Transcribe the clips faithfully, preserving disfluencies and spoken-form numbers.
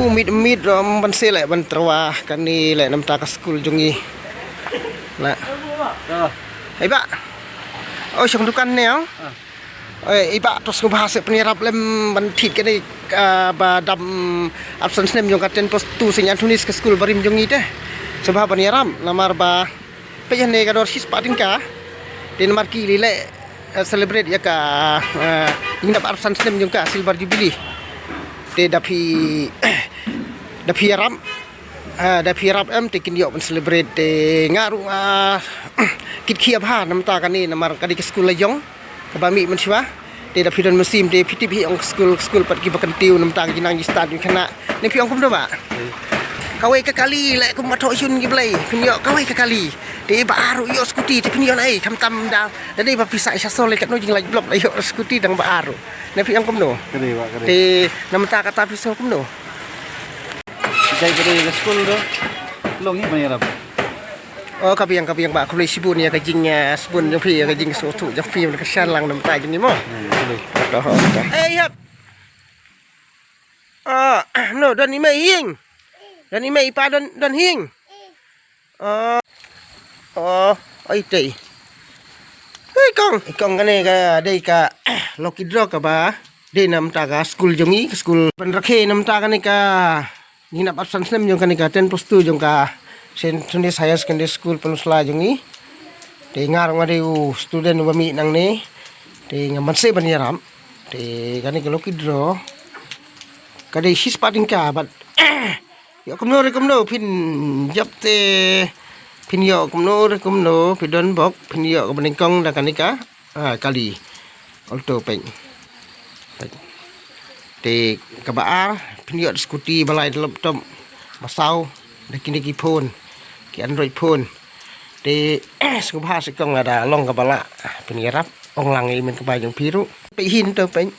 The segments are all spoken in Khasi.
Mit mit rom ban se leh ban tyrwa kane leh namta ka skul jong ngi. Na. Ai ba. Oh, shong dukan ne ong. Ai ba, to sngewbha se pynïarap lem ban thied kane, ah, ba dam arphew san snem jong ka ten plus two Saint Anthony's ka skul barim jong ngi te. Sngewbha ban ïarap namar ba peit hangne ka dor shispah tyngka. Te namar ki leh, eh, celebrate ïa ka, eh, ïing dap arphew san snem jong ka silver jubilee. Te da phi da phi ïarap, eh, da phi ïarap em te kin ïoh ban celebrate te nga ruh, ah, kit khia bha namta kane namar ka dei ka skul la jong kaba mih mynshuwa. Te da phi don mynsiem te phi tip hi ong skul, skul pat kiba kyntiew namta ki nang ki stad ki khynnah. Ne phi ong kumno ba? Kawei ka kali leh kum ba thoh shun ki blei. Phin ïoh kawei ka kali. Te ba ar ruh ïoh skuti te phin ïoh nai khamtam da. Da dei ba pisa sha sol katno jinglait block da ïoh skuti dang ba ar ruh. Ne phi ong kumno? Ka dei ba, ka dei. Te namta kata phi sngew kumno? Ka dei ka skul tu. Long hi ban ïarap. Oh, ka biang, ka biang ba, khublei shibun ïa ka jing, eh, shibun jong phi, ïa ka jingsngewthuh jong phi, ka shan lang namta jong ngi mo. Hmm, khublei. Doh, doh. Eh, yap. Ah, no, don i mei hing. Don i mei i pa don, don hing. Oh. Oh, oi tei. Hei kong, i kong kane ka dei ka lucky draw kaba dei namta ka skul jong ngi, ka skul ban rakhe namta kane ka Ngi nap arphew san snem jong kane ka ten plus two jong ka Saint Anthony's Higher Secondary School Peninsula jong ngi. Te nga ruh nga dei u student uba mih nangne. Te nga banse ban ïarap. Te kane ka lucky draw ka dei shispah tyngka bad ïoh kumno re kumno phin jop te phin ïoh kumno re kumno phi don bok phin ïoh kaba nyngkong da kane ka Ah, kali. Alto peng. Peng. Te kaba ar, phin ïoh skuti ba lai da laptop. Ba saw, da kine ki phone. Ki Android phone. Te sngewbha se kong lada long kaba lah. Phin ïarap, ong lang i men kaba jong phi ruh. Peng hin to peng.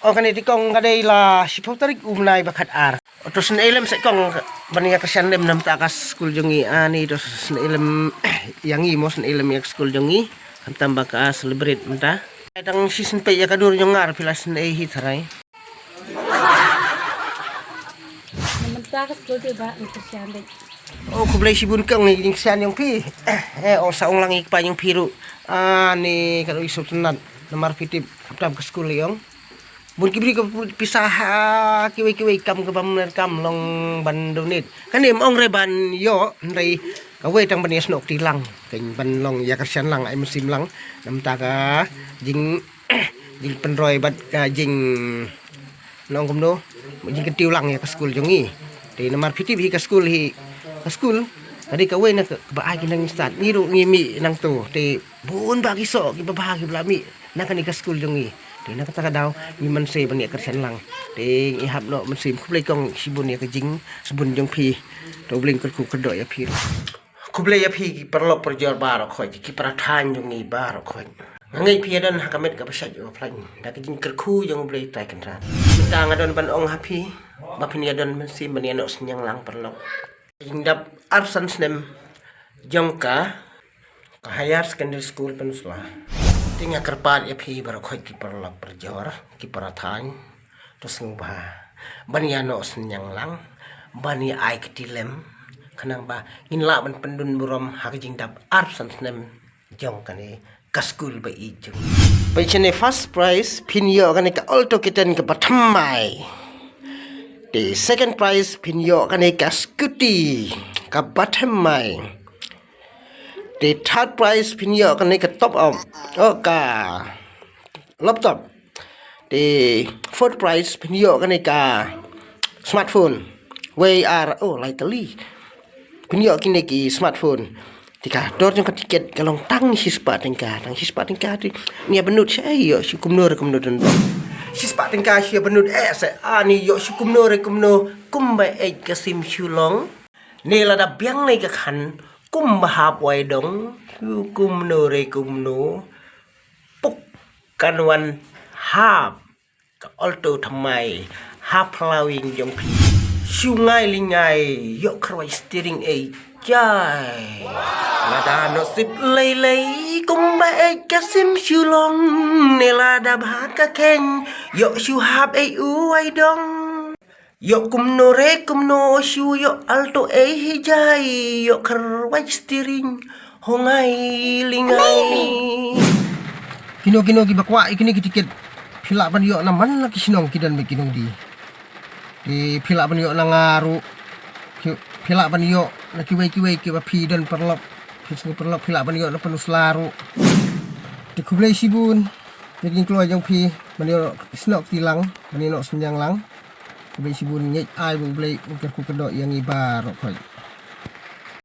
Oh, kane te kong ka dei la shiphew tarik u bnai ba khat ar. Oh, to sngewlem se kong ban ïa ka shan lem namta ka skul jong ngi ani to sngewlem ïa ngi mo sngewlem ïa ka skul jong ngi. Khamtam ba ka celebrate mynta. Tang shisien peit ïa ka dur jong nga phi la sngewlem hi tharai. Namta ka skul te ba ngi ka shan dei. Oh, khublei shibun kong ngi ka shan jong phi. Eh, oh, sa ong lang i kpa jong phi ruh. Ani ka ruh i sop tnat namar phi tip khamtam ka skul ïong. Bun ki briew ka pisa ha kiwei kiwei kam ka bam ner kam long ban donate. Kane em ong re ban ïoh hynrei kawei tang ban ïa snoh kti lang. Kan ban long ïa kyrshan lang ai mynsiem lang. Namta ka jing jing pynroi bad ka jing nong kumno jing kyntiew lang ïa ka skul jong ngi. Te namar phi tip hi ka skul hi ka skul ka dei kawei na kaba ai ki nang stad ngi ruh ngi mih nangto. Te bun ba ki soh kiba bha kiba la mih na kane ka skul jong ngi. Te na kata ka daw ngi mynse ban ïa kyrshan lang. Te ngi hap noh mynsiem khublei kong shibun ïa ka jing shibun jong phi. To U Blei un kyrkhu kyrdoh ïa phi. Khublei ïa phi ki paralok parajor baroh khoit ki para thaiñ jong ngi baroh khoit. Nga ngeit phi ïa don ha ka met kaba shait kaba phlain da ka jingkyrkhu jong U Blei Trai Kynrad. Mynta nga don ban ong ha phi ba phin ïa don mynsiem ban ïa noh synñiang lang paralok. Jingdap arphew san snem jong ka ka Higher Secondary School Peninsula. Te nga kyrpad ïa phi baroh khoit ki paralok parajor ki para thaiñ to sngewbha ban ïa noh synñiang lang ban ïa ai kti lem khnang ba ngin lah ban pyndon burom ha ka jingdap arphew san snem jong kane ka skul ba ïeit jong. Peit shane first prize phin ïoh kane ka Alto K ten kaba thymmai. Te second prize phin ïoh kane ka scooty kaba thymmai. Te third prize phin ïoh kane ka top up. Oh ka laptop. Te fourth prize phin ïoh kane ka smartphone. Wei ar oh lai tylli. Phin ïoh kine ki smartphone. Te ka dor jong ka tiket ka long tang shispah tyngka tang shispah tyngka te. Nia bynnud sha ei ïoh shi kumno re kumno don. Shispah tyngka shi bynnud eh sa ani ïoh shi kumno re kumno kumba ei ka sim shu long. Ne lada biang nei ka khan kumba hap wai dong kumno re kumno. Puk kan wan hap ka Alto thymmai ha phlawing jong phi. Shu ngai li ngai ïoh khrwai steering ei jai. Lada noh sip lei lei kumba ej ka sim shu long, ne lada bha ka khein, ïoh shu hap ei u ai dong. Ïoh kumno re kumno shu ïoh alto ei hi jai, ïoh kharwai steering ho ngai li ngai. Kino kino kiba kwah ïa kine ki tiket, phi lah ban ïoh na man la ki shnong ki don bad ki nongdie. Ki phi lah ban ïoh na nga ruh. Ki phi lah ban ïoh na kiwei kiwei kiba phi don paralok. Phi sngew paralok phi lah ban ïoh na Pynursla ruh. Te khublei shibun. Te kin kloi jong phi ban ïoh snoh kti lang, ban ïoh snoh lang. Khublei shibun, ngeit ai ba U Blei un kyrkhu kyrdoh ïa ngi baroh khoit.